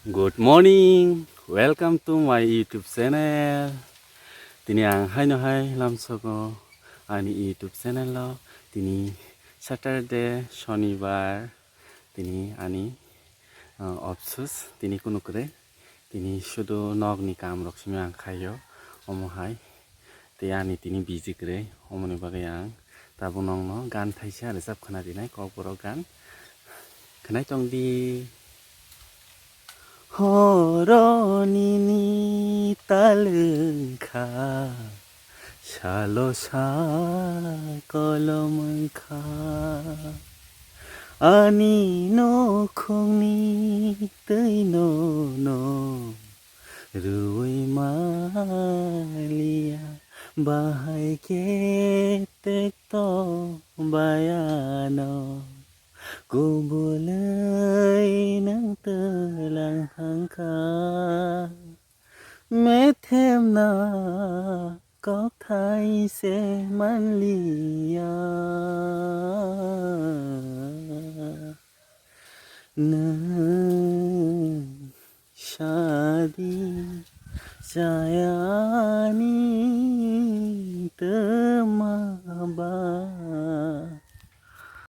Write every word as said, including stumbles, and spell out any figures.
Good morning, welcome to my YouTube channel. Tini ang haino hai lamsogo ani YouTube channel o. Tini Saturday, Shonibar, tini ani, uh, opsus, tini kunu kwrwi. Tini sudu nokni kam rok simi ang khaio, omo hai. Tei ani tini busy kwrwi, omoni bagwi ang tabuk nokno gan thaisa rwchap khna rinai, kokborok gan. Khwnai tong di. Horo nini tal wngkha, salo sa kolom wngkha. Ani nokhungni twi nono rwui maliya, bahai khe tekto bayano. Kubulwi nwng twlang thangkha, methemna kokthai se manliya. Nwng sadi chayani